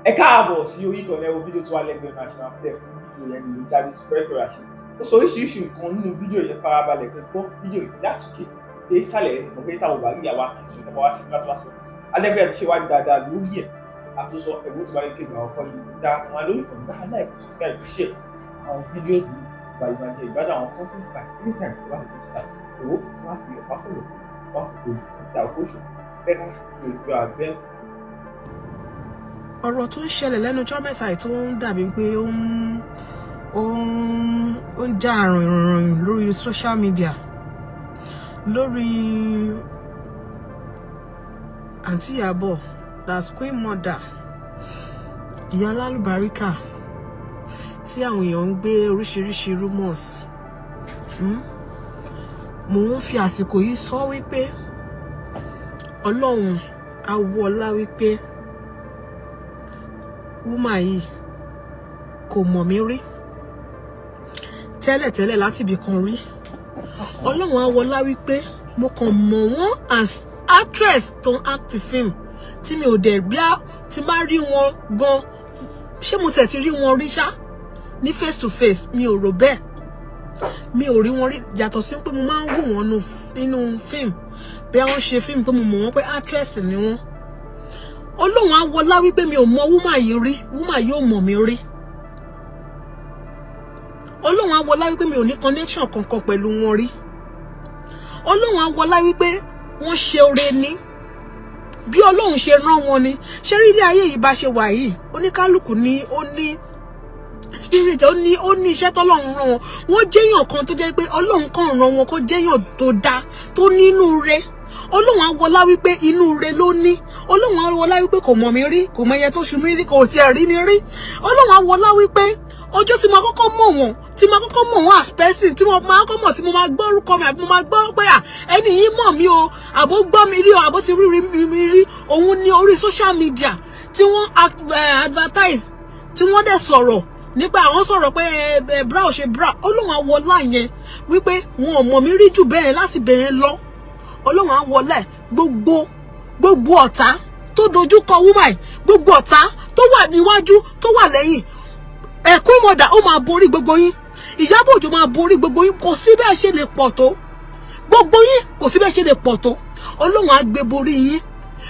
Ẹ káàbọ̀ sí orí ìkànnì. Ẹ wo fídíò tó wà lẹ́gbẹ̀ẹ́ máa ṣe máa play fún fídíò yẹn ní jáde tó pẹ́ pẹ̀lú àṣẹ. Ó sọ oríṣiríṣi nǹkan nínú fídíò yẹn. Farabalẹ̀ kẹ́ gbọ́ fídíò yìí látòkè dé ìsàlẹ̀. Ẹ̀ mọ̀ pé táwọn bá rí ìyàwó àkìsọ ìtàbọ̀ wá sí pátá wá sọ alẹ́gbẹ́ àti ṣe wá dáadáa lórí ẹ̀ àtúnṣọ ẹ̀wọ́n tó bá yẹ kéèmù àwọn kọ́ni dá wọn lórí ìkànnì bá like, subscribe, share àwọn videos yìí, balùwàjẹ ìgbádùn àwọn content by anytime tó bá fi síta. Owó wá fi ọ̀pá kọ̀lọ̀ wá fi òkúta òkóṣù bẹ́ẹ̀ ká fi ojú abẹ́. Ọ̀rọ̀ tó ń ṣẹlẹ̀ lẹ́nu ọjọ́ mẹ́ta yìí tó ń dàbí pé ó ń já àrùn ìrìnrìn lórí social media, lórí Àǹtí Ìyábọ̀, that's Queen Mother, ìyá alálùbáríkà, tí àwọn èèyàn ń gbé oríṣiríṣi rumors. Mò ń fi àsìkò yìí sọ wípé Ọlọ́run awọlá wípé woman yìí kò mọ̀ mí rí tẹ́lẹ̀tẹ́lẹ̀ láti ibì kan rí. Ọlọ́run awọlá wípé mo kàn mọ̀ wọ́n as actress tó ń act film, tí mi ò dẹ̀ bí tí bá rí wọn gan. Ṣé mo tẹ̀ ti rí wọn rí ṣá ní face to face? Mi ò rò bẹ́ẹ̀. Mi ò rí wọn rí, yàtọ̀ sí pé mo máa ń wò wọ́n nínú fíìmù, bí wọ́n ṣe fíìmù, pé mo mọ̀ wọ́n pé actress ni wọ́n. Ọlọ́run awọlá wípé mi ò mọ woman yìí rí, woman yìí ò mọ̀ mi rí. Ọlọ́run awọlá wípé mi ò ní connection kankan pẹ̀lú wọn rí. Ọlọ́run awọlá wípé wọ́n ṣe oore ní bí Ọlọ́run ṣe rán wọn ni. Ṣé rí ilé ayé yìí bá ṣe wà yìí, oníkálukú ni ó ní spirit, ó ní iṣẹ́ tọ́lọ́run rán wọn. Wọ́n jẹ́yàn kan tó jẹ́ pé Ọlọ́run kàn rán wọn kó jẹ́yàn tó dáa, tó nínú rẹ̀. Ọlọ́run awọlá wípé inú rẹ̀ ló ní. Ọlọ́run awọlá wípé kò mọ̀ mí rí, kò mọ ẹyẹ tó ṣu mí rí, kò tiẹ̀ rí mi rí. Ọlọ́run awọlá wípé ọjọ́ tí mo kọ́kọ́ mọ̀ wọ́n, tí mo kọ́kọ́ mọ̀ wọ́n as person, tí mo máa kọ́kọ́ mọ̀, tí mo máa gbọ́ orúkọ mi, àbí mo máa gbọ́ pé à ẹni yìí mọ̀ mí o, àbó gbọ́ mi rí o, àbó ti rí mi rí, òun ní orí social media tí wọ́n advertise, tí wọ́n dẹ̀ sọ̀rọ̀ nípa àwọn sọ̀rọ̀ pé ẹ brow ṣe brow. Ọlọ́run awọlá yẹn wípé wọn ò mọ̀ mí rí jù bẹ́ẹ̀ láti bẹ̀rẹ̀ lọ. Ọlọ́run awọlá gbogbo ọ̀tá tó dojú kọ woman, gbogbo ọ̀tá tó wà níwájú, tó wà lẹ́yìn ẹ̀kún ìmọ̀dà, ó máa borí gbogbo yín. Ìyábọ̀ Òjó máa borí gbogbo yín. Kò sí bẹ́ẹ̀ ṣe lè pọ̀ tó gbogbo yín, kò sí bẹ́ẹ̀ ṣe lè pọ̀ tó, Ọlọ́run á gbé borí yín.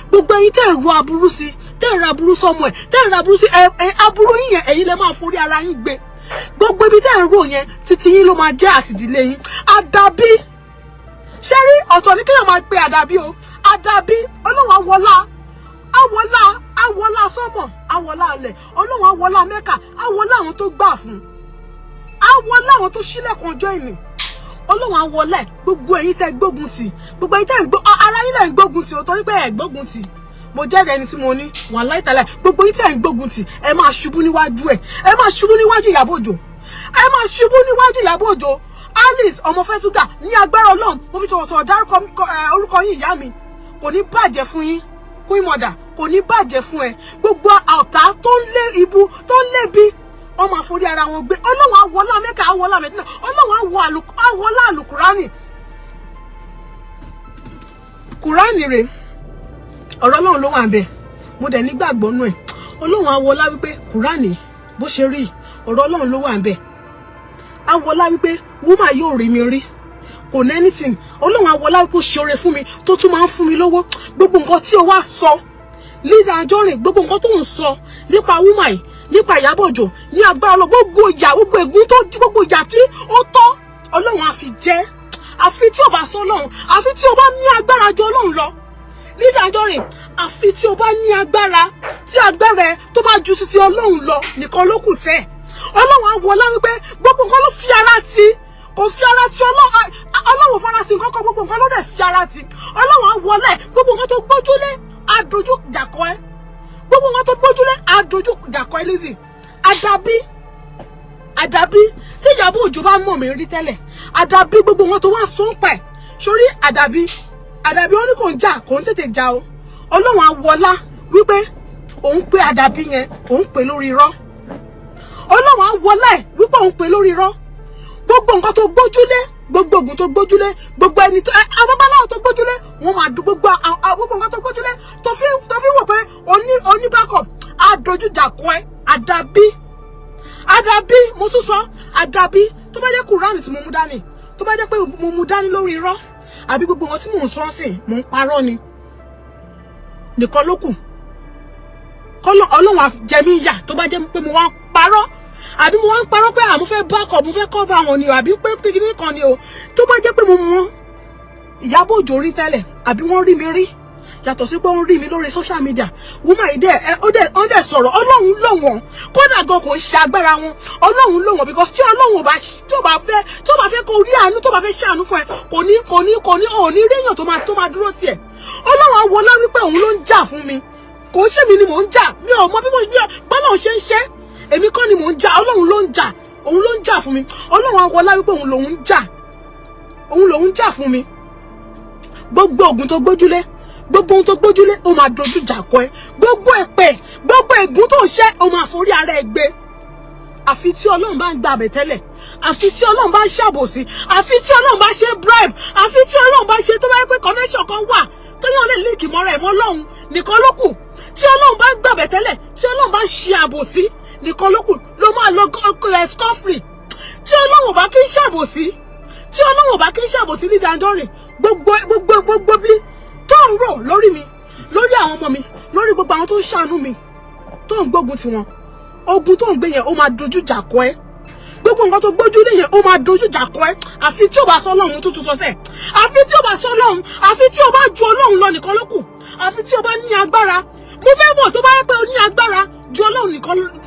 Gbogbo ẹ̀yin tẹ́ ẹ̀ ro aburú sí, tẹ́ ẹ̀ ro aburú sọmọ ẹ̀, tẹ́ ẹ̀ ro aburú sí ẹ ẹ, aburú yín yẹn, ẹ̀yin lẹ máa forí ara yín gbé. Gbogbo ibi tẹ́ ẹ̀ ń rò yẹn, títí yín ló máa jẹ́ àtìdílé yín. Àdàbí ṣé rí ọ̀tọ̀ ní kéèyàn máa pe àdàbí o. Àdàbí, Ọlọ́run àwọlá àwọlá àwọlá sọmọ àwọlá alẹ̀. Ọlọ́run àwọlá Mẹ́kà, àwọlá àwọn tó gbà fún, àwọlá àwọn tó ṣílẹ̀kùn ọjọ́ ìní. Ọlọ́run àwọlá ẹ̀. Gbogbo ẹ̀yin tẹ́ gbógun tì, gbogbo ẹ̀yin tẹ́ ń gbó ara yín lẹ̀ ń gbógun tì o, torí pé ẹ̀ gbógun tì, mo jẹ́rìí ẹni tí mo ní wàláhì tàláhì. Gbogbo yín tẹ́ ń gbógun tì, ẹ máa ṣubú níwájú ẹ̀. Ẹ máa ṣubú níwájú Ìyábọ̀ Òjó. Ẹ máa ṣubú níwájú Ìyábọ̀ Òjó. Alice ọmọ Fẹ́túgà, ní agbára Ọlọ́run, mo fi tọ̀wọ̀tọ̀wọ̀ dárúkọ orúkọ yín. Ìyá mi, kò ní bàjẹ́ fún yín. Queen Mother, kò ní bàjẹ́ fún ẹ. Gbogbo ọ̀tá tó ń lé ibu, tó ń lébi, wọ́n máa forí ara wọn gbé. Ọlọ́run àwọlá Mẹ́kà, àwọlá Mẹ́dínà. Ọlọ́run àwọlá àlùkùránì. Kùránì rè, ọ̀rọ̀ Ọlọ́run ló wà ń bẹ̀. Mo dẹ̀ nígbàgbọ́ nú ẹ̀. Ọlọ́run àwọlá wípé Kùránì bó ṣe rí, ọ̀rọ̀ Ọlọ́run ló wà ń bẹ̀. Àwọlá wípé woman yóò rí mi rí, kò ní anything. Ọlọ́run àwọlá wípé ó ṣe oore fún mi, tó tún máa ń fún mi lówó. Gbogbo nǹkan tí o wá sọ, Lizzy Anjorin, gbogbo nǹkan tó ń sọ nípa woman yìí, nípa Ìyábọ̀ Òjó, ní agbára lọ, gbogbo ìyà, gbogbo ègún tó, gbogbo ìyà tí ó tọ́, Ọlọ́run á fi jẹ́. Àfi tí o bá sọ Ọlọ́run, àfi tí o bá ní agbára ju Ọlọ́run lọ. Lizzy Anjorin, àfi tí o bá ní agbára, tí agbára ẹ tó bá ju títí Ọlọ́run lọ nìkan ló kù sẹ́ẹ̀. Ọlọ́run á wọlá wípé gbogbo nǹkan ló fi ara ti, kò fi ara ti Ọlọ́run. Ọlọ́run fara ti nǹkan kan, gbogbo nǹkan ló dẹ̀ fi ara ti. Ọlọ́run á wọlé gbogbo nǹkan tó gbójúlé, á dojú ìjà kọ ẹ́. Gbogbo nǹkan tó gbójúlé, á dojú ìjà kọ ẹ́. Lizzy, àdàbí, àdàbí tí Ìyábọ̀ Òjó bá mọ̀ mí rí tẹ́lẹ̀, àdàbí gbogbo nǹkan tó wá sọ ń pẹ̀ sórí àdàbí. Àdàbí wọn ní kò ń jà, kò ń tètè jà o. Ọlọ́run á wọlá wípé òun pé àdàbí yẹn, òun pè lórí irọ́. Ọlọ́run á wọlá ẹ̀ wípé òun pè lórí irọ́. Gbogbo nǹkan tó gbójúlé, gbogbo ògùn tó gbójúlé, gbogbo ẹni tó àwọn babaláwo tó gbójúlé, wọn máa dùn. Gbogbo nǹkan tó gbójúlé, tó fi wò pé oní backup. Á dojú ìjà kọ ẹ. Àdàbí, àdàbí, mo tún sọ, àdàbí tó bá jẹ́ Kùránì tí mo mú dání, tó bá jẹ́ pé mo mú dání lórí irọ́, àbí gbogbo wọn tí mò ń sọ sí mò ń parọ́ ni nìkan ló kù. Kọ́lọ́ Ọlọ́run á jẹ mí yà tó bá jẹ́ pé mo wá ń parọ́, àbí mo wá ń parọ́ pé à mo fẹ́ back up, mo fẹ́ cover wọn ni o, àbí pé kíní kan ni o. Tó bá jẹ́ pé mo mọ Ìyábọ̀ Òjó rí tẹ́lẹ̀, àbí wọ́n rí mi rí, yàtọ̀ sí pé wọ́n rí mi lórí social media, woman yìí dẹ̀ ẹ ó dẹ̀ ó dẹ̀ sọ̀rọ̀. Ọlọ́run lò wọ́n. Kódà gan kò ń ṣe agbára wọn, Ọlọ́run lò wọ́n, because tí Ọlọ́run ò bá tí ò bá fẹ́ kó rí àánú, tó bá fẹ́ ṣàánú fún ẹ, kò ní ò ní rí èèyàn tó máa dúró tiẹ̀. Ọlọ́run àwọlá wípé òun ló ń jà fún mi. Kò ń ṣe mi ni mò ń jà. Mi ò mọ bí mo bí bọ́lá ṣe ń ṣe. Èmi kọ́ ni mò ń jà, Ọlọ́run ló ń jà. Òun ló ń jà fún mi. Ọlọ́run àwọlá wípé òun lòun ń jà, òun lòun ń jà fún mi. Gbogbo oògùn tó gbójúlé, gbogbo ohun tó gbójúlé, ó máa dojú ìjà kọ ẹ. Gbogbo èpè, gbogbo ègún tó ń ṣe, ó máa forí ara ẹ gbé. Àfi tí Ọlọ́run bá ń gba àbẹ̀tẹ́lẹ̀, àfi tí Ọlọ́run bá ń ṣàbòsí, àfi tí Ọlọ́run bá ṣe bribe, àfi tí Ọlọ́run bá ṣe tó bá yẹ pé connection kan wà tó yàn lè link mọ́ra ẹ̀ mọ́ Ọlọ́run nìkan ló kù. Tí Ọlọ́run bá ń gbàbẹ̀ tẹ́lẹ̀, tí Ọlọ́run bá ń ṣe àbòsí nìkan ló kù ló máa lọ scot free. Tí Ọlọ́run bá kí ń ṣàbòsí, tí Ọlọ́run bá kí ń ṣàbòsí ní Anjorin, gbogbo gbogbo gbogbo bí tó ń rò lórí mi, lórí àwọn ọmọ mi, lórí gbogbo àwọn tó ń ṣàánú mi, tó ń gbógun tiwọn, ogun tó ń gbé yẹn, ó máa dojú ìjà kọ ẹ́. Gbogbo nǹkan tó gbójú lé yẹn, ó máa dojú ìjà kọ ẹ́. Àfi tí ò bá sọ Ọlọ́run tuntun sọsẹ̀, àfi tí ò bá sọ Ọlọ́run, àfi tí ò bá ju Ọlọ́run lọ nìkan ló kù, àfi tí ò bá ní agbára. Mo fẹ́ mọ̀ tó bá yẹ pé o ní agbára ju Ọlọ́run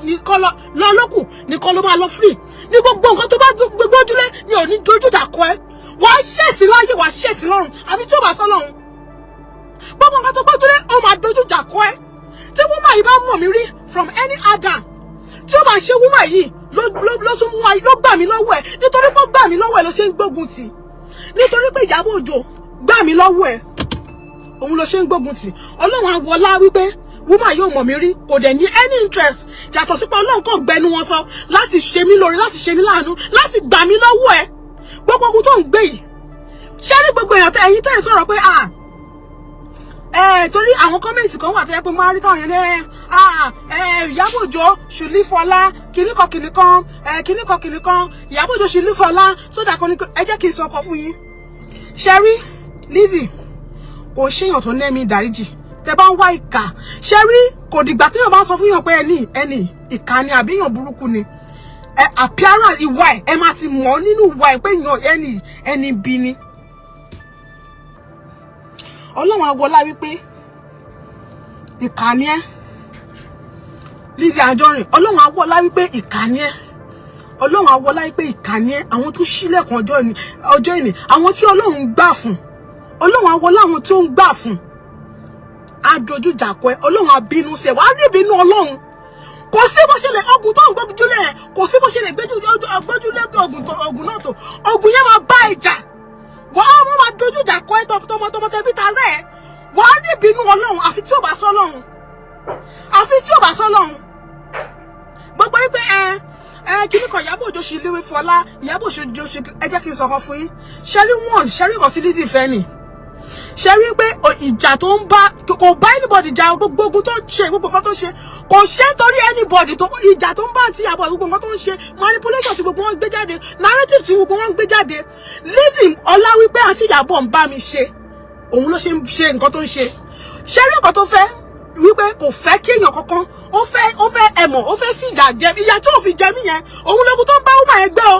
nìkan lọ ló kù, nìkan ló máa lọ free ní gbogbo nǹkan tó bá gbójúlé ni ò ní dojú ìjà kọ ẹ́. Wàá ṣẹ̀sí láyé, wàá ṣẹ̀sí lọ́run. Àfi tí ò bá sọ Ọlọ́run, gbogbo nǹkan tó gbójúlé, ó máa dojú ìjà kọ ẹ́. Tí woman yìí bá mọ̀ mí rí from any Adam, tí ó bá ṣe woman yìí ló tún mú ayé ló gbà mí lọ́wọ́ ẹ̀, nítorí pé ó gbà mí lọ́wọ́ ẹ̀ ló ṣe ń gbógun tì. Nítorí pé Ìyábọ̀ Òjó gbà mí lọ́wọ́ ẹ̀, òun ló ṣe ń gbógun tì. Ọlọ́run àwọlá wípé woman yóò mọ̀ mí rí, kò dẹ̀ ní any interest yàtọ̀ sí pé Ọlọ́run kàn gbẹnu wọn sọ láti ṣe mí lóore, láti ṣe mí láàánú, láti gbà mí lọ́wọ́ ẹ̀. Gbogbo ogun tó ń gbé yìí, ṣé ní gbogbo èèyàn tẹ ẹ̀yin tẹ́ ẹ̀ sọ̀rọ̀ pé ah ẹ, torí àwọn comment kan wà tó yẹ pé máa rí táwọn yẹn ní ẹ Ìyábọ̀ Òjó should leave Fọlá kìnnìkan kìnnìkan ẹ kìnnìkan kìnnìkan, Ìyábọ̀ Òjó should leave Fọlá sódà kan ní. Ẹ jẹ́ kí n sọ ọkọ fún yín. Ṣe rí Lizzy, kò ṣèyàn tó nẹ́mí ìdáríjì. Tẹ bá ń wá ìkà, ṣe rí, kò dìgbà téèyàn bá ń sọ fún yàn pé ẹni ìkà ni àbí èèyàn burúkú ni. Ẹ appearance, ìwà ẹ, ẹ máa ti mọ̀ nínú ìwà ẹ pé èèyàn ẹni bí ni. Ọlọ́run awọlá wípé ìkà ni ẹ́, Lizzy Anjorin. Ọlọ́run awọlá wípé ìkà ni ẹ́. Ọlọ́run awọlá wípé ìkà ni ẹ́. Àwọn tó ṣílẹ̀kùn ọjọ́ ìní, àwọn tí Ọlọ́run gbà fún, Ọlọ́run awọlá àwọn tí ó ń gbà fún, á dojú ìjà kọ ẹ. Ọlọ́run á bínú sí ẹ, wàá rí ìbínú Ọlọ́run. Kò sí bó ṣe lè ogun tó ń gbójúlé ẹ, kò sí bó ṣe lè gbójúlé ogun náà tó, ogun yẹn máa bá ìjà. Wàá wọ́n máa dojú ìjà kọ ẹ tọmọtọmọ tẹbí ta rẹ. Wàá rí ìbínú Ọlọ́run. Àfi tí ò bá sọ Ọlọ́run, àfi tí ò bá sọ Ọlọ́run. Gbogbo yín pé ẹ kíní kan, Ìyábọ̀ Òjó ṣe léwé Fọlá, Ìyábọ̀ Òjó ṣe, ẹ jẹ́ kí n sọ̀kan fún yín. Ṣẹ́rí one, ṣẹ́rí kan sí Lizzy fẹ́ ni ṣe rí pé ìjà tó ń bá, kò bá anybody jà. Gbogbo ogun tó ń ṣe, gbogbo nǹkan tó ń ṣe, kò ṣe nítorí anybody. Tó ìjà tó ń bá àti Ìyábọ̀, gbogbo nǹkan tó ń ṣe, manipulation tí gbogbo wọn gbé jáde, narrative tí gbogbo wọn gbé jáde, Lizzy ọlá wípé àti Ìyábọ̀ ń bá mi ṣe, òun ló ṣe ń ṣe nǹkan tó ń ṣe. Ṣe rí nǹkan tó fẹ́ wípé kò fẹ́ kí èèyàn kankan, ó fẹ́ ẹ̀mọ̀, ó fẹ́ fìyà jẹ. Ìyà tí ò fi jẹ mí yẹn, òun lógun tó ń bá woman yẹn gbé o.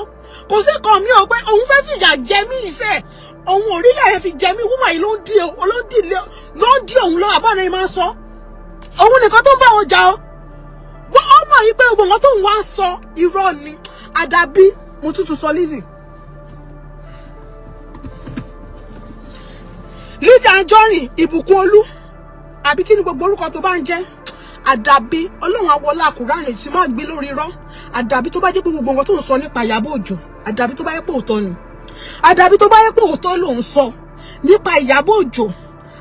Kò sí kan mi ò pé òun fẹ́ fìyà jẹ mí. Iṣẹ́ òun ò rí ìyà yẹn fi jẹ mí. Woman yìí ló ń dí òun lọ́wọ́. Àbára yẹn máa ń sọ òun nìkan tó ń bá wọn jà o. Wọ́n ó mọ̀ yìí pé gbogbo nǹkan tó ń wá sọ, irọ́ ni. Àdàbí mo tútù sọ Lizzy Anjorin, Ìbùkún Olú, àbí kí ni gbogbo orúkọ tó bá ń jẹ́, àdàbí Ọlọ́run awọlá Kùránì tí máa gbé lórí irọ́. Àdàbí tó bá jẹ́ pé gbogbo nǹkan tó ń sọ nípa Ìyábọ̀ Òjó, àdàbí tó bá yẹ pé òótọ́ ni, àdàbí tó bá yẹ pé òótọ́ ló ń sọ nípa Ìyábọ̀ Òjó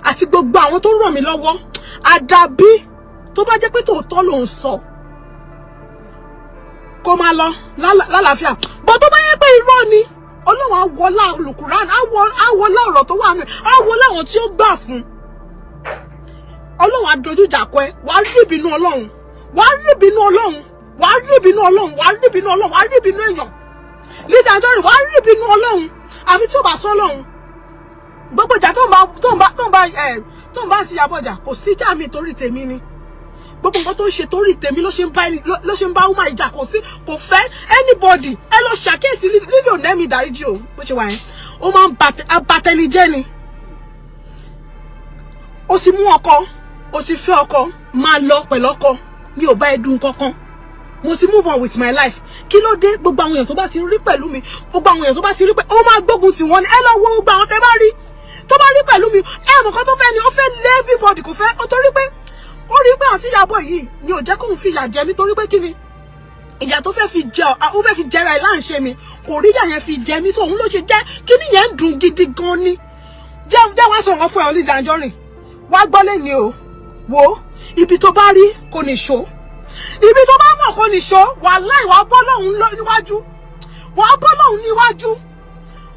àti gbogbo àwọn tó ń ràn mí lọ́wọ́, àdàbí tó bá jẹ́ pé tòótọ́ ló ń sọ, kó máa lọ lálàáfíà bọ́. Tó bá yẹ pé irọ́ ni, Ọlọ́run awọlá Olùkùránì, awọlá ọ̀rọ̀ tó wà nù, awọlá àwọn tí ó gbà fún, Ọlọ́run á dojú ìjà kọ ẹ. Wàá rí ìbínú Ọlọ́run. Wàá rí ìbínú Ọlọ́run, wàá rí ìbínú Ọlọ́run, wàá rí ìbínú Ọlọ́run, wàá rí ìbínú èèyàn. Lizzy Anjorin, wàá rí ìbínú Ọlọ́run, àfi tí ó bá sọ Ọlọ́run. Gbogbo ìjà tó ń bá ti Ìyábọ̀ jà, kò sí ìjà mi, torí tèmi ni. Gbogbo nǹkan tó ń ṣe, torí tèmi ló ṣe ń bá ẹni ló ṣe ń bá woman ìjà. Kò sí, kò fẹ́ anybody. Ẹ lọ ṣàkíyèsí, Lizzy ò nẹ́mi ìdáríjì o. Bó ṣe wà yẹn, ó máa ń abatẹnijẹ́ ni. Ó ti mú ọkọ, ó ti fẹ́ ọkọ, máa lọ pẹ̀lú ọkọ. Mi ò bá ẹ dùn kankan, mo ti move on with my life. Kí ló dé? Gbogbo àwọn èèyàn tó bá ti rí pẹ̀lú mi, gbogbo àwọn èèyàn tó bá ti rí pé ó máa gbógun tì wọ́n ni. Ẹ lọ wo gbogbo àwọn tẹ bá rí tó bá rí pẹ̀lú mi. Ẹ mọ̀ kan tó fẹ́ ni, ó fẹ́ lé everybody. Kò fẹ́ ó, torí pé ó rí pé àǹtí Ìyábọ̀ yìí ni ò jẹ́ kóun fi ìyà jẹ mí. Torí pé kí ni ìyà tó fẹ́ fi jẹ? Ó fẹ́ fi jẹra ẹ̀ láǹṣe mi, kò rí ìyà yẹn fi jẹ mí. So òun ló ṣe jẹ́ kí ni yẹn ń dùn gidi gan ni. Jẹ́ jẹ́ wá sọ nǹkan fún ẹ, Lizzy Anjorin, wá gbọ́ lẹ́ni o. Wo ibi tó bá rí kò ní ṣó, ibi tó bá mọ̀ kò ní ṣó. Wàláì, wàá bọ́ lọ́hùn níwájú, wàá bọ́ lọ́hùn níwájú.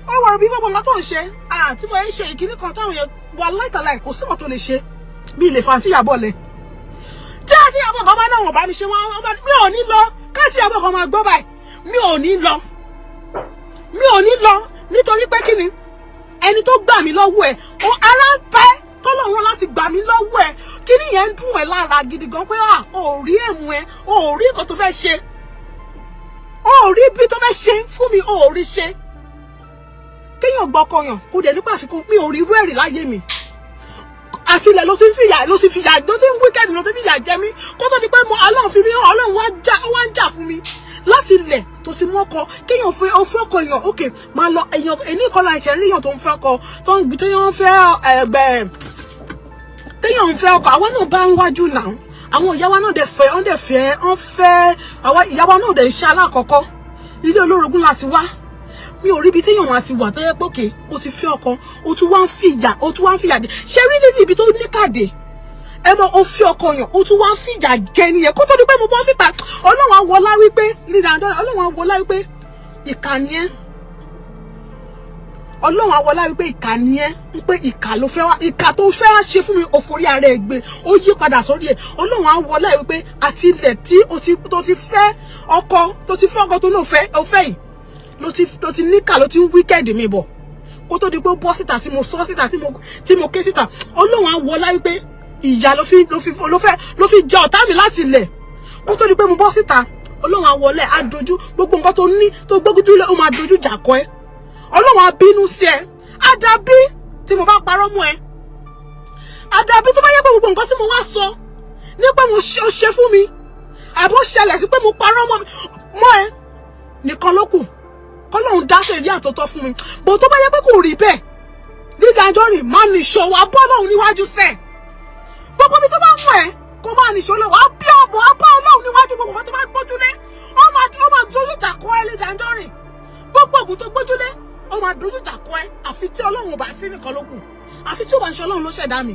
Ó wọ̀ bí gbogbo nǹkan tó ń ṣe àti mo ń ṣe ìkíní kan táwọn yẹn, wàláì tàláì, kò sí nǹkan tó lè ṣe. Mi lè fa àǹtí Ìyábọ̀ lẹ̀. Tí àǹtí Ìyábọ̀ kan bá náà wọ̀n bá mi ṣe wọ́n, mi ò ní lọ. Káàtì Ìyábọ̀ kan máa gbọ́ báyìí, mi ò ní lọ, mi ò ní lọ. Nítorí pé kí ni? Ẹni tó gbà mí lọ́wọ́ ẹ̀, ó ara ń tẹ́ tọ́lọ́run láti gbà mí lọ́wọ́ ẹ̀. Kí ni yẹn ń dùn ẹ́ lára gidi gan pé à ò rí èmù ẹ, ò rí nǹkan tó fẹ́ ṣe, ò rí bí tó fẹ́ ṣe fún mi, ò rí ṣe. Kéèyàn gbọ́kọyàn kó dẹ̀ nípa àfikún, mi ò rí irú ẹ̀rí láyé mi. Àti ilẹ̀ ló ti ń fìyà, ló ti fìyà, ló ti ń wicked, ló ti ń fìyà jẹ mí, kó tó di pé mo Ọlọ́run fi mí hàn. Ọlọ́run wá já, ó wá ń jà fún mi. Láti ilẹ̀ tó ti mú ọkọ, kéèyàn fẹ́ ọ fẹ́ ọkọ èèyàn, ok, máa lọ. Èèyàn èní kọ́lá ẹ̀ṣẹ̀ rí èèyàn tó ń fẹ́ ọkọ, tó ń tó ń fẹ́ ẹgbẹ́, téèyàn ń fẹ́ ọkọ. Àwọn náà bá ń wájú náà, àwọn ìyá wa náà dẹ̀ fẹ́, wọ́n dẹ̀ fẹ́, wọ́n fẹ́. Àwọn ìyá wa náà dẹ̀ ń ṣe alákọ̀ọ́kọ́. Ilé olórogún láti wá. Mi ò rí ibi téèyàn máa ti wà tó yẹ pé òkè ó ti fẹ́ ọkọ, ó tún wá ń fìyà, ó tún wá ń fìyà jẹ. Ṣé rí níbi ibi tó ní kàdé ẹ mọ, ó fi ọkọ yàn, ó tún wá ń fìyà jẹ nìyẹn. Kó tó di pé mo bọ́ síta, Ọlọ́run á wọlá wípé Lizzy Anjorin, Ọlọ́run á wọlá wípé ìkà ni ẹ́. Ọlọ́run á wọlá wípé ìkà ni ẹ́, ń pé ìkà ló fẹ́ wá, ìkà tó fẹ́ wá ṣe fún mi, òfòrí ara ẹ̀ gbé, ó yí padà sórí ẹ̀. Ọlọ́run á wọlá wípé àti ilẹ̀ tí o ti tó ti fẹ́ ọkọ, tó ti fẹ́ ọkọ tó náà fẹ́ ọ fẹ́ yìí, ló ti níkà, ló ti ń wicked mi bọ̀. Kó tó di pé ó bọ́ síta, tí mo sọ síta, tí mo ké síta, Ọlọ́run á wọlá wípé ìyà ló fi ló fẹ́ ló fi jẹ ọ̀tá mi láti ilẹ̀. Kó tó di pé mo bọ́ síta, Ọlọ́run á wọlé, á dojú gbogbo nǹkan tó ní, tó gbójú lé, ó máa dojú jà kọ ẹ́. Ọlọ́run á bínú sí ẹ. Àdàbí tí mo bá parọ́ mọ́ ẹ, àdàbí tó bá yẹ pé gbogbo nǹkan tí mo wá sọ nípa mo ṣe, ó ṣe fún mi, àbó ṣẹlẹ̀ sí pé mo parọ́ mọ́ ẹ nìkan ló kù, kọ́lọ́run dá sẹ̀rí àtọ́tọ́ fún mi. Bó tó bá yẹ pé kò rí bẹ́ẹ̀, Lizzy Anjorin, má nìṣó, wà bọ́ Ọlọ́run níwájú sẹ́ẹ̀. Gbogbo ibi tó bá mú ẹ kó máa nìṣó lọ, wàá bí ọ̀bọ̀, wàá bá Ọlọ́run níwájú. Gbogbo nǹkan tó bá gbójúlé, ó máa dojú ìjà kọ ẹ. Lizzy Anjorin, gbogbo ògùn tó gbójúlé, ó máa dojú ìjà kọ ẹ. Àfi tí Ọlọ́run ò bá sí nìkan ló kù, àfi tí ó bá ń ṣe Ọlọ́run ló ṣẹ̀dá mi,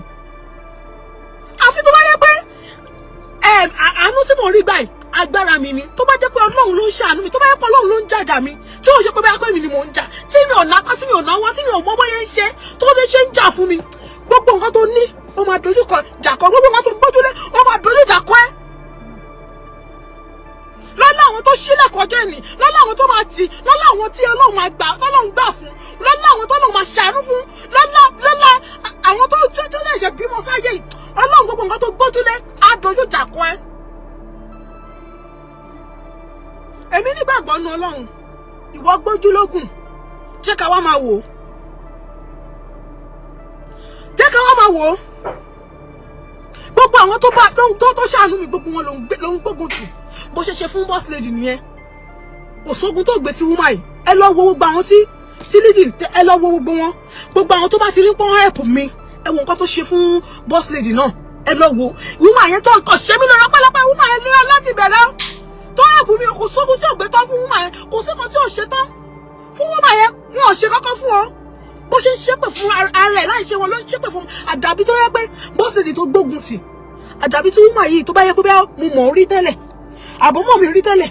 àfi tó bá yẹ pé àánú tí mò ń rí gbà yìí, agbára mi ni. Tó bá jẹ́ pé Ọlọ́run ló ń ṣàánú mi, tó bá jẹ́ pé Ọlọ́run ló ń jàjà mi, tí ò ṣe pé báyà pé mi ni mò ń jà, tí mi ò nápá, tí mi ò náwó, tí mi ò mọ bóyá ń ṣe tó lè ṣe ń jà fún mi, gbogbo nǹkan tó ní, ó máa dojú kọ jà kọ. Gbogbo nǹkan tó gbójúlé, ó máa dojú jà kọ ẹ́. Lọ́lá àwọn tó ṣílẹ̀kùn ọjọ́ ìní, lọ́lá àwọn tó máa tì, lọ́lá àwọn tí Ọlọ́run máa gbà, tọ́lọ́run gbà fún, lọ́lá àwọn tọ́lọ́run máa ṣàánú fún, lọ́lá àwọn tó lè ṣe bímọ sáyé yìí, Ọlọ́run, gbogbo nǹkan tó gbójúlé á dojú jà kọ ẹ́. Èmi nígbàgbọ́ nu Ọlọ́run, ìwọ gbójú lógùn. Jẹ́ ká wá máa wò ó, jẹ́ ká wá máa wò ó. Gbogbo àwọn tó bá tó ṣàánú mi, gbogbo wọn ló ń gbógun tì. Bó ṣe ṣe fún boss lady nìyẹn. Òṣogun tó gbé tí woman yìí, ẹ lọ wo gbogbo àwọn tí Lizzy, ẹ lọ wo gbogbo wọn, gbogbo àwọn tó bá ti rí pọ́n help mi. Ẹ wo nǹkan tó ṣe fún boss lady náà. Ẹ lọ wo woman yẹn tó nǹkan ṣe mí lọ́rọ́ pẹ́lẹ́pẹ́. Woman yẹn lé láti bẹ̀rẹ̀ tó help mi, kò sógun tí ò gbé tán fún woman yẹn, kò sí kan tí ò ṣe tán fún woman yẹn. Wọn ò ṣe kọ́kọ́ fún ọ. Bó ṣe ń ṣépè fún ara ẹ̀ láì ṣe wọn ló ń ṣépè fún. Àdàbí tó yẹ pé boss lady tó gbógun tì, àdàbí tí woman yìí tó bá yẹ pé bẹ́ẹ̀ mo mọ̀ rí tẹ́lẹ̀, àbọ̀ mọ̀ mi rí tẹ́lẹ̀,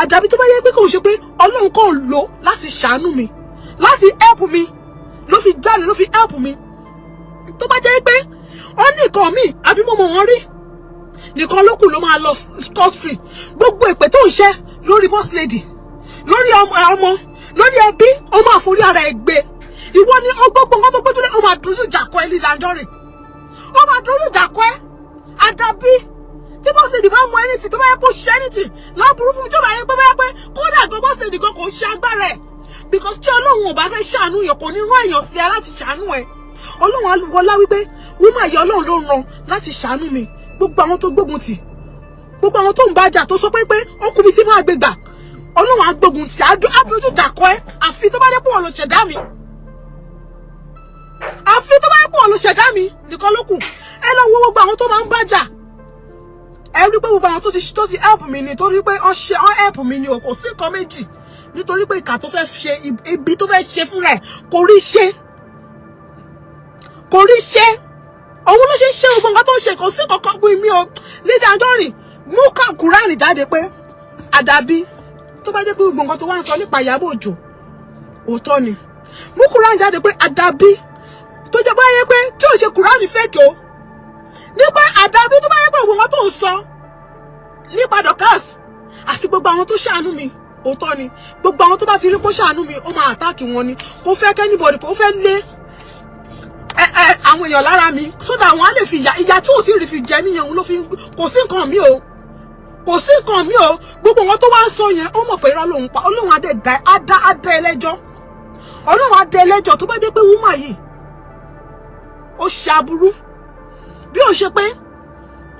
àdàbí tó bá yẹ pé kò ṣe pé Ọlọ́run kò lò láti ṣàánú mi, láti help mi, ló fi jáde, ló fi help mi. Tó bá jẹ́ pé ó ní nǹkan mi, àbí mo mọ̀ wọ́n rí, Nìkan ló kù ló máa lọ scot free. Gbogbo ìpè tó ń ṣe lórí boss lady, lórí ọmọ, lórí ẹbí, ó máa forí ara ẹ gbé. Ìwọ ni gbogbo nǹkan tó gbójúlé, ó máa dojú ìjà kọ ẹ. Lizzy Anjorin, ó máa dojú ìjà kọ ẹ. Àdàbí tí boss lady bá mọ anything, tó bá yẹ kó ṣe anything láburú fún mi, tó bá yẹ pé bá yẹ pé kódà gan boss lady gan kò ṣe agbára ẹ̀, because tí Ọlọ́run ò bá fẹ́ ṣàánú yàn, kò ní rán èèyàn sí ẹ láti ṣàánú ẹ. Ọlọ́run á wọlá wípé woman yìí, Ọlọ́run ló rán láti ṣàánú mi. Gbogbo àwọn tó gbógun tì, gbogbo àwọn tó ń bájà, tó sọ pé ó kú mi tí máa gbé gbà, Ọlọ́run á gbógun tì, á dojú ìjà kọ ẹ. Àfi tó bá dé pé òun ló ṣẹ̀dá mi, àfi tó bá dé pé òun ló ṣẹ̀dá mi nìkan ló kù. Ẹ lọ wo gbogbo àwọn tó máa ń bájà, ẹ rí pé gbogbo àwọn tó ti help mi ni, torí pé wọ́n ṣe, wọ́n help mi ni o. Kò sí nǹkan méjì, nítorí pé ìkà tó fẹ́ ṣe, ibi tó fẹ́ ṣe fúnra ẹ̀, kò rí ṣe, kò rí ṣe. Òun ló ṣe ń ṣe gbogbo nǹkan tó ń ṣe. Kò sí kankan pé mi ò. Lizzy Anjorin, mú Kùránì jáde pé àdàbí tó bá jẹ́ pé gbogbo nǹkan tó wá ń sọ nípa Ìyábọ̀ Òjó òótọ́ ni. Mú Kùránì jáde pé àdàbí tó jẹ́ báyé pé tí ò ṣe Kùránì fake o, nípa àdàbí tó bá yẹ pé gbogbo nǹkan tó ń sọ nípa Dorkas àti gbogbo àwọn tó ṣàánú mi òótọ́ ni. Gbogbo àwọn tó bá ti rí kó ṣàánú mi, ó máa attack wọn ni. Kò fẹ́ kí anybody, kò fẹ́ lé ẹ ẹ àwọn èèyàn lára mi sódà àwọn á lè fi ìyà, ìyà tí ò tí ì rí fi jẹ mí yẹn, òun ló fi. Kò sí nǹkan mi o, kò sí nǹkan mi o. Gbogbo wọn tó wá ń sọ yẹn, ó mọ̀ pé irọ́ lòun pa. Ọlọ́run adé dá adá adá ẹlẹ́jọ́, Ọlọ́run adé ẹlẹ́jọ́. Tó bá jẹ́ pé woman yìí ó ṣe aburú, bí ó ṣe pé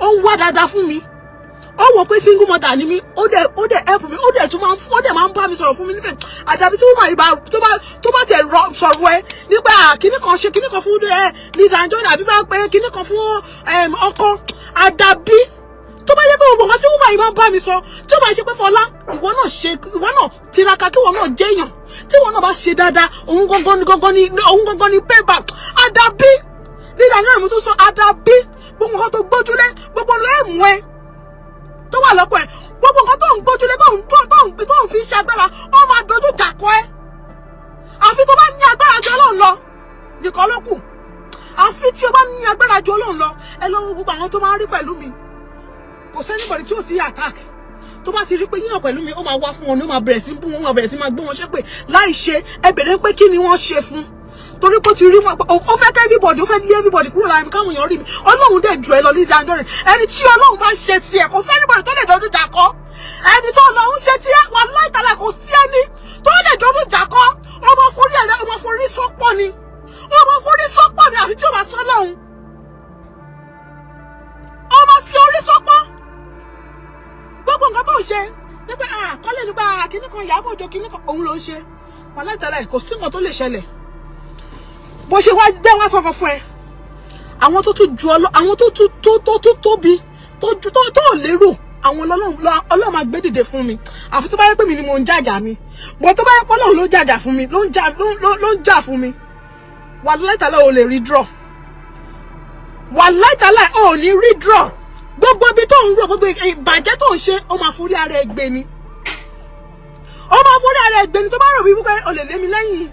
ó ń wá dáadáa fún mi, ó wò pé single mother ni mí, ó dẹ̀ help mi, ó dẹ̀ tún máa ń ó dẹ̀ máa ń bá mi sọ̀rọ̀ fún mi nífẹ̀ẹ́. Àdàbí tí woman yìí bá tó bá tẹ̀ sọ̀rọ̀ ẹ nípa kíní kan, ṣe kíní kan fún ẹ Lizzy Anjorin, àbí bá pé kíní kan fún ọkọ. Àdàbí tó bá yẹ pé gbogbo nǹkan tí woman yìí máa ń bá mi sọ, tí ó bá ṣe pé Fọlá, ìwọ náà ṣe, ìwọ náà tiraka, kí ìwọ náà jẹ́yàn, tí ìwọ náà bá ṣe dáadáa, òun gangan ni gangan ni òun gangan ni payback. Àdàbí Lizzy Anjorin, mo tún sọ, àdàbí gbogbo nǹkan tó gbójúlé, gbogbo lẹ́ẹ̀mú ẹ tó wà lọ́kọ̀ ẹ̀, gbogbo nǹkan tó ń gbójúlé, tó ń fi ṣe agbára, ó máa dojú ìjà kọ ẹ́. Àfi tó bá ní agbára ju Ọlọ́run lọ nìkan ló kù. Àfi tí o bá ní agbára ju Ọlọ́run lọ. Ẹ lọ́wọ́ gbogbo àwọn tó máa ń rí pẹ̀lú mi, kò sí anybody tí ò sí attack. Tó bá ti rí pé yíyan pẹ̀lú mi, ó máa wá fún wọn ní, ó máa bẹ̀rẹ̀ sí bú wọn, ó máa bẹ̀rẹ̀ sí máa gbé wọn ṣépè láì ṣe. Ẹ bẹ̀rẹ̀ pé kí ni wọ́n ṣe fún, torí pé ó ti rí wọn, ó fẹ́ kẹ́ everybody, ó fẹ́ lé everybody kúrò lára mi, káwọn èèyàn rí mi. Ọlọ́run dẹ̀ jù ẹ lọ, Lizzy Anjorin. Ẹni tí Ọlọ́run bá ń ṣe tiẹ̀, kò fẹ́ anybody tó lè dojú ìjà kọ. Ẹni tó lọ ń ṣe tiẹ̀, wà láìtàlà, kò sí ẹni tó lè dojú ìjà kọ. Ó máa forí ẹ̀rẹ́, ó máa forí sọ́pọ̀ ni, ó máa forí sọ́pọ̀ ni. Àfi tí ó bá sọ lọ́hùn, ó máa fi orí sọ́pọ̀. Gbogbo nǹkan tó ń ṣe nípa àkọlé, nípa kíní kan Ìyábọ̀ Òjó, kíní kan, òun ló ń ṣe. Wà láìtàlà, kò sí nǹkan tó lè ṣẹlẹ̀. Bó ṣe wá jẹ́ wá sọ̀kan fún ẹ, àwọn tó tún ju ọlọ́, àwọn tó tún tó tóbi tó ju tó lérò, àwọn Ọlọ́run máa gbé dìde fún mi. Àfi tó bá yẹ pé mi ni mo ń jàjà mi bọ́, tó bá yẹ pé Ọlọ́run ló jàjà fún mi, ló ń jà fún mi, wà láìtàlá, ò lè rí draw. Wà láìtàlá, ò ní rí draw. Gbogbo ibi tó ń rò, gbogbo ìbàjẹ́ tó ń ṣe, ó máa forí ara ẹ gbé ni, ó máa forí ara ẹ gbé ni. Tó bá rò wípé o lè lé mi lẹ́yìn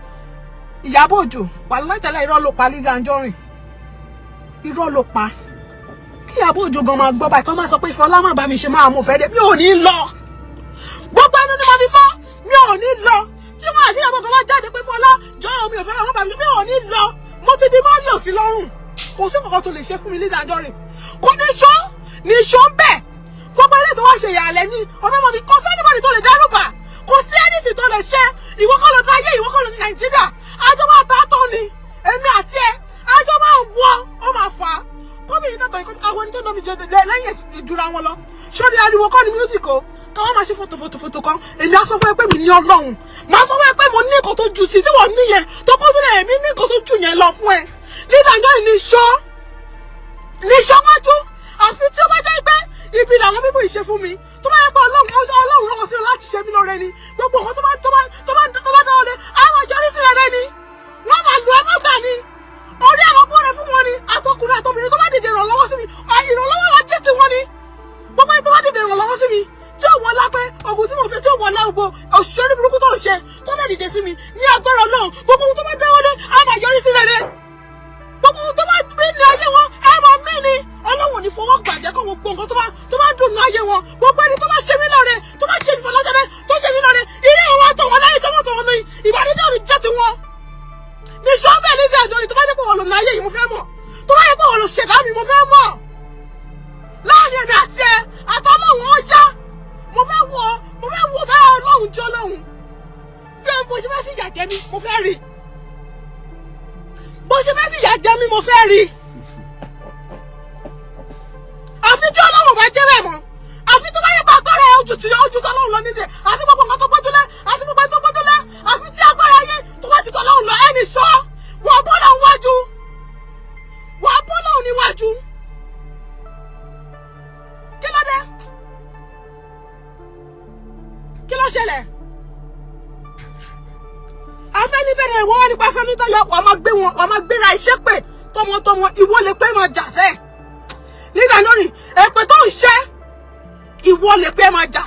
Ìyábọ̀ Òjó, wà láìtàlá, irọ́ ló pa. Lizzy Anjorin, irọ́ ló pa. Kí Ìyábọ̀ Òjó gan máa gbọ́ báyìí, kó máa sọ pé Fọlá má bá mi ṣe, máa mú fẹ́ dé, mi ò ní lọ. Gbogbo ẹnu ni mo fi sọ, mi ò ní lọ. Tí wọn àti Ìyábọ̀ kan wá jáde pé Fọlá jọ̀ọ́, mi ò fẹ́ràn wọn, bá mi ṣe, mi ò ní lọ. Mo ti di Mario sí lọ́rùn. Kò sí nǹkan tó lè ṣe fún mi, Lizzy Anjorin. Kò ní ṣó ní ṣó ń bẹ̀. Gbogbo ilé tó wá ṣe ìyàlẹ́ ní ọmọ mi, kò sí anybody tó lè dẹ́rùbà, kò sí anything tó lè ṣe. Ìwọ kọ́ ló ta ayé, ìwọ kọ́ ló ní Nàìjíríà. Àjọ máa ta tán ni, èmi àti ẹ àjọ máa wọ, ó máa fà á. Kóbìnrin tàtọ̀ ikọ́ àwọn ẹni tó nà mí jẹ lẹ́yìn ìdúrà wọn lọ sórí ariwo kọ́ ni music o, káwọn máa ṣe fòtò fòtò fòtò kan. Èmi á sọ fún ẹ pé mi ní Ọlọ́run, màá sọ fún ẹ pé mo ní nǹkan tó ju sí tí wọ́n ní yẹn tó kó sílẹ̀, èmi ní nǹkan tó ju yẹn lọ fún ẹ. Lizzy Anjorin, ní ṣọ́ ní ṣọ́ wájú. Àfi tí ó bá jẹ́ pé ibi làwọn bíbù ìṣe fún mi, tó bá yẹ pé Ọlọ́run rán wọn sí láti ṣe mí lóore ni. Gbogbo nǹkan tó bá dáwọ́ lé àwọn ìjọrí sí rere ni wọ́n máa lu ẹ mọ́gbà ni, orí àwọn bóre fún wọn ni. Àtọkùnrin àtọbìnrin tó bá dìde ìrànlọ́wọ́ sí mi, ìrànlọ́wọ́ wa jẹ́ tiwọn ni. Gbogbo ẹni tó bá dìde ìrànlọ́wọ́ sí mi, tí ò wọlá pé ogun tí mo fẹ́, tí ò wọlá gbogbo òṣèré burúkú tó ń ṣe, tó bá dìde sí mi, ní agbára Ọlọ́run, gbogbo ohun tó bá dáwọ́lé á máa yọrí sí rere. Gbogbo ohun tó bá bí ní ayé wọn, ẹ máa mí ni. Ọlọ́run ò ní fọwọ́ gbàjẹ́ kó gbogbo nǹkan tó bá láyé wọn. Gbogbo ẹni tó bá ṣe mí lóore, tó bá ṣe mí Fọláṣadé, tó ṣe mí lóore, ilé wọn àtọ̀ wọn láyé tọmọtọmọ ní ìbànújẹ́ ò ní jẹ́ tiwọn. Ní sọ́ọ̀bẹ̀ Lizzy Anjorin, tó bá jẹ́ pé wọ́n lò láyé yìí, mo fẹ́ mọ̀. Tó bá jẹ́ pé wọ́n lò ṣẹ̀dá mi, mo fẹ́ mọ̀. Láàrin èmi àti ẹ àtọ́lọ́hún, ó yá, mo fẹ́ wò, mo fẹ́ wò bẹ́ẹ̀. Ọlọ́hun jọ́ lọ́hún bí mo ṣe fẹ́ fìyà jẹ mí, mo fẹ́ rí bó ṣe fẹ́ fìyà jẹ mí, mo fẹ́ rí. Àfi tí Ọlọ́run bá jẹ́ bẹ́ẹ̀ mọ́, àfi tó bá yẹ kó agbára ẹ ojú tí ojú tọ́lọ́run lọ níṣẹ́, àti gbogbo nǹkan tó gbójúlé, àti gbogbo tó gbójúlé, àfi tí agbára yín tó bá ti tọ́lọ́run lọ. Ẹnì sọ wọ́n bọ́ lọ́hún wájú, wọ́n bọ́ lọ́hún níwájú. Kí ló dé? Kí ló ṣẹlẹ̀? Afẹ́nifẹ́re, ìwọ wá nípa Afẹ́nifẹ́re, wàá máa gbé wọn, wàá máa gbéra iṣẹ́ pè tọmọtọmọ. Ìwọ lè pé máa jà fẹ́ nígbà náà ni èpè tó ń ṣe, ìwọ lè pé máa jà.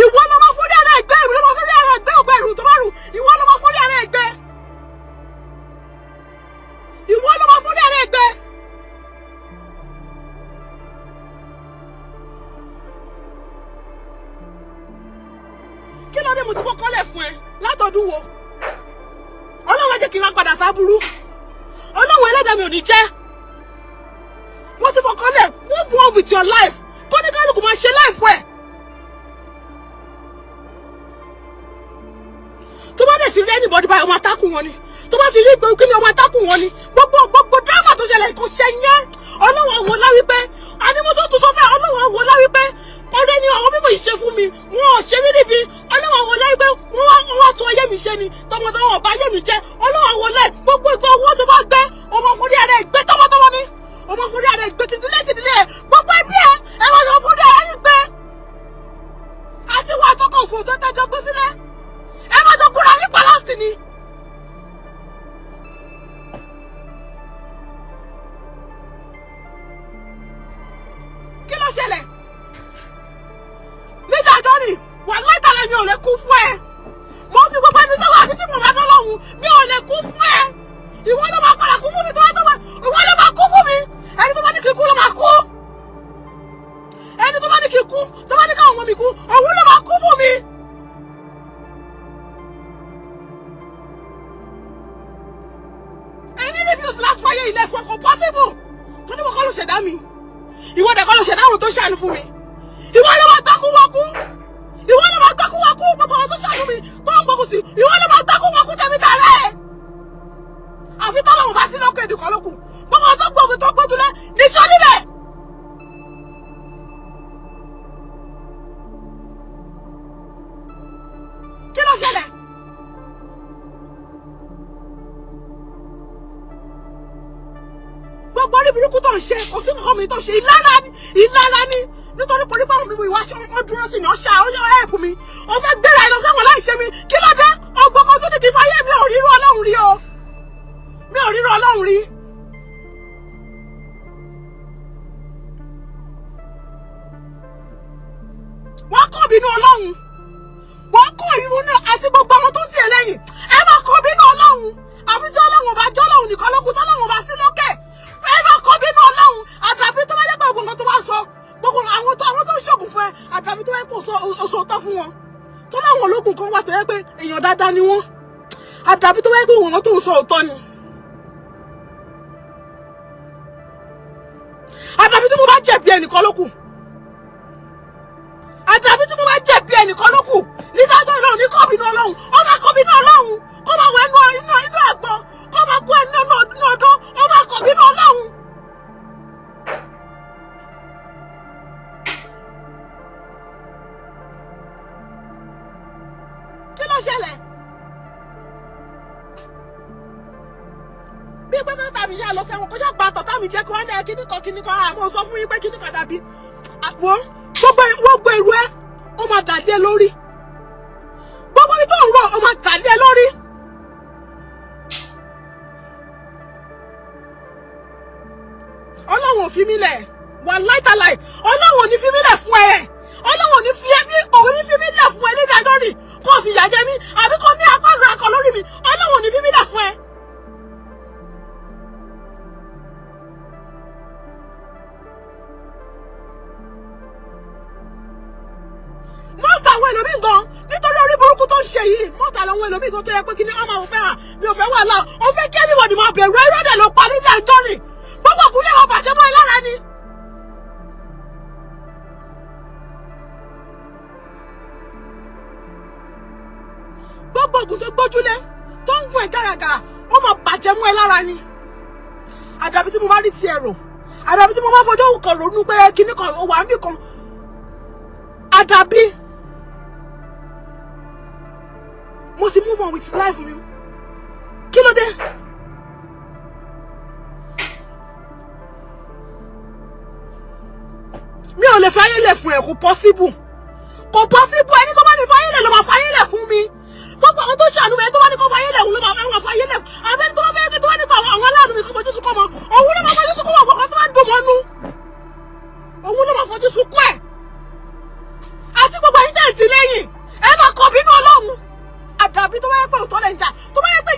Ìwọ ló máa fúnrí ara ẹgbẹ́, ìwọ ló máa fúnrí ara ẹgbẹ́ ògbẹ́ ìrù tó bá rù. Ìwọ ló máa fúnrí ara ẹgbẹ́, ìwọ ló máa fúnrí ara ẹgbẹ́. Kí ló dé? Mo ti kọ́kọ́ lẹ̀ fún ẹ látọdún wo. Ọlọ́run jẹ́ kí n rán padà sábúrú. Ọlọ́run ẹlẹ́dàá mi ò ní jẹ́. Wọ́n ti fọkàn lẹ̀. Move on with your life, kó ní kálukú máa ṣe life ẹ̀. Tó bá dẹ̀ ti rí anybody báyìí, ọmọ atákùn wọn ni. Tó bá ti rí pé kí ni, ọmọ atákùn wọn ni. Gbogbo gbogbo drama tó ṣẹlẹ̀ kò ṣe yẹn. Ọlọ́run àwọn láwí pé àní mo tó tún sọ fẹ́. Ọlọ́run àwọn láwí pé ọ̀rẹ́ ni àwọn mímọ̀ ìṣe fún mi, wọn ò ṣe mí níbi. Ọlọ́run àwọn láwí pé wọ́n wá tún ayé mi ṣe ni, tọmọtọmọ ọba ayé mi jẹ́. Ọlọ́run àwọn láì gbogbo ìgbà owó tó bá gbé, ọmọ fúnrí ara ẹ̀ gbé tọmọtọmọ ni. Ọmọ fúnrí ara ẹ̀ gbé tìdílé tìdílé ẹ̀, gbogbo ẹbí ẹ̀, ẹ wọ́n sọ fúnrí ara yín gbé, àti wọ́n àtọkọ̀ òfò tó tẹ́jọ́ gbé sílẹ̀, ẹ má jọ kúrò yín pàlásì ni. Kí ló ṣẹlẹ̀? Lizzy Anjorin, wà látara mi ò lè kú fún ẹ. Mo fi gbogbo ẹni sọ́wọ́, àti tí mo bá dán lọ́hùn, mi ò lè kú fún ẹ. Ìwọ ló máa padà kú fún mi. Tó bá tó bá, ìwọ ló máa kú fún mi. Ẹni tó bá ní kí n kú ló máa kú. Ẹni tó bá ní kí n kú, tó bá ní káwọn ọmọ mi kú, òun ló máa kú fún mi. Ẹni refuse láti fàyè ilẹ̀ fún ọkọ̀ possible tó ní wọ́n kọ́ ló ṣẹ̀dá mi. Ìwọ dẹ̀ kọ́ ló ṣẹ̀dá àwọn tó ṣàánú fún mi. Ìwọ ló máa gbákú wọn kú, ìwọ ló máa gbákú wọn kú. Gbogbo àwọn tó ṣàánú mi tó ń gbógun tì, ìwọ ló máa gbákú wọn kú tẹ̀mí tààrà ẹ̀. Àfi tọ́lọ́run bá sí lókè ìdìkọ́ lókù. Gbogbo àwọn tó gbógun, tó gbójúlé níṣọ́ níbẹ̀. Kí ló ṣẹlẹ̀? Gbogbo orí burúkú tó ń ṣe, kò sí nǹkan mi tó ṣe. Ìlara ni, ìlara ni, nítorí pé onípa mi ìwà ṣe wọn dúró sí mi, ọ̀ṣà ó ẹ̀pù mi, ó fẹ́ gbéra ẹ lọ sẹ́wọ̀n láì ṣe mi. Kí ló dé? Ọgbọ́n kan tó ní kí n fàyè mi. Ò rírú Ọlọ́run rí o, mi ò rírú Ọlọ́run rí. Wọ́n kọ́ bínú Ọlọ́run, wọ́n kọ́ irun náà àti gbogbo àwọn tó ń tiẹ̀ lẹ́yìn. Ẹ máa kọ́ bínú Ọlọ́run, àfi tí Ọlọ́run bá jọ́ Ọlọ́run nìkan lókun, tọ́lọ́run bá sí lókè. Ẹ máa kọ́ bínú Ọlọ́run. Àdàbí tó bá yẹ pé gbogbo nǹkan tó bá sọ, gbogbo àwọn tó ń ṣògùn fún ẹ, àdàbí tó bá yẹ pé oṣù tọ́ fún wọn tó láwọn ológun kan wà tó yẹ pé èèyàn dáadáa ni wọ́n, àdàbí tó bá yẹ pé wọn tó ń sọ òótọ́ ni, àdàbí tí mo bá jẹ̀bi ẹnìkan lókù, àdàbí tí mo bá jẹ̀bi ẹnìkan lókù. Nígbàgbọ́ náà ní kọ́bínú Ọlọ́run, ó máa kọ́bínú Ọlọ́run, kó máa wọ ẹnu inú inú àgbọn, kó máa kó ẹnu inú ọdún, ó máa kọ́bínú Ọlọ́run. Kí ló ṣẹlẹ̀? Bí pé kọ́tà mi yá lọ sẹ́wọ̀n, kó ṣàgbà tọ̀tà mi jẹ́ kó wọ́n ní kíní kan kíní kan. Àmọ́ sọ fún yín pé kíní kan dàbí àwọn gbogbo gbogbo èrò ẹ, ó máa dàdí ẹ lórí. Gbogbo ibi tó ń rọ, ó máa dàdí ẹ lórí. Ọlọ́run ò fi mí lẹ̀, wà láìtàláì. Ọlọ́run ò ní fi mí lẹ̀ fún ẹ. Ọlọ́run ò ní fi ẹ ní, òun ní fi mí lẹ̀ fún ẹ. Lizzy Anjorin, kó o fi ìyà jẹ mí, àbí kó ní apá ìrora kan lórí mi, Ọlọ́run ò ní fi mí lẹ̀ fún ẹ. Àwọn ẹlòmíì gan, nítorí orí burúkú tó ń ṣe yìí, mọ́tà làwọn ẹlòmíì gan tó yẹ pé kí ni wọ́n máa wò pé, à, mi ò fẹ́ wàhálà. Ó fẹ́ kí everybody máa bẹ̀rù. Ẹ̀rọ dẹ̀ ló pa Lizzy Anjorin. Gbogbo òkúlẹ̀ wọn bàjẹ́ mọ́ ẹ lára ni. Gbogbo ògùn tó gbójúlé tó ń gún ẹ gàràgàrà, ó máa bàjẹ́ mọ́ ẹ lára ni. Àdàbí tí mo bá rí ti ẹ̀rọ, àdàbí tí mo bá fojú kan ronú pé kinní kan ó wà níbì kan, àdàbí mo ti move on with life mi. Kí ló dé? Mi ò lè fayé lẹ̀ fún ẹ. Kò possible, kò possible. Ẹni tó bá ní fayé lẹ̀ ló máa fayé lẹ̀ fún mi. Gbogbo àwọn tó ṣàánú mi, ẹni tó bá ní kó fayé lẹ̀, òun ló máa fayé lẹ̀. Àbí ẹni tó bá fẹ́, tó bá ní kó àwọn aláàánú mi kó fojú sunkún ọmọ, òun ló máa fojú sunkún ọmọ. Kan tó bá dùn mọ́nú, òun ló máa fojú sunkún ẹ̀. Àti gbogbo ẹ̀yin tẹ̀ ń tì lẹ́yìn, ẹ máa kọ̀ bínú Ọlọ́run. Àdàbí tó bá yẹ pé òótọ́ lẹ̀ ń jà, tó bá yẹ pé